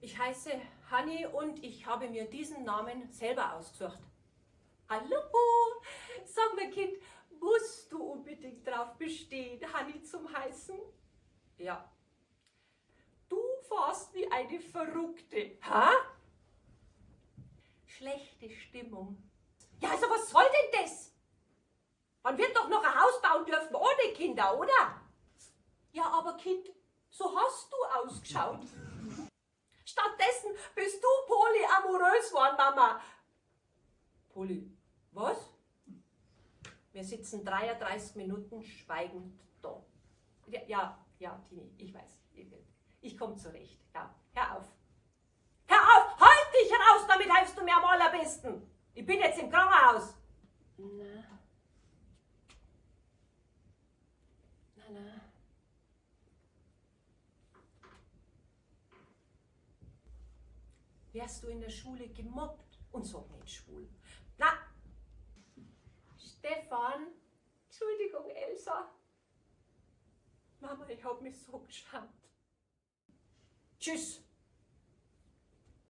Ich heiße Hanni und ich habe mir diesen Namen selber ausgesucht. Hallo! Sag mir, Kind, musst du unbedingt drauf bestehen, Hanni zum heißen? Ja. Du fährst wie eine Verrückte. Ha? Schlechte Stimmung. Ja, also was soll denn das? Man wird doch noch ein Haus bauen dürfen ohne Kinder, oder? Ja, aber Kind, so hast du ausgeschaut. Stattdessen bist du polyamorös geworden, Mama. Poly, was? Wir sitzen 33 Minuten schweigend da. Ja, ja, ja, Tini, ich weiß. Ich komme zurecht. Ja, hör auf. Hör auf! Halt dich raus, damit hilfst du mir am allerbesten. Ich bin jetzt im Krankenhaus. Na. Na, na. Wärst du in der Schule gemobbt und sag nicht schwul. Na! Stefan! Entschuldigung, Elsa. Mama, ich hab mich so geschämt. Tschüss.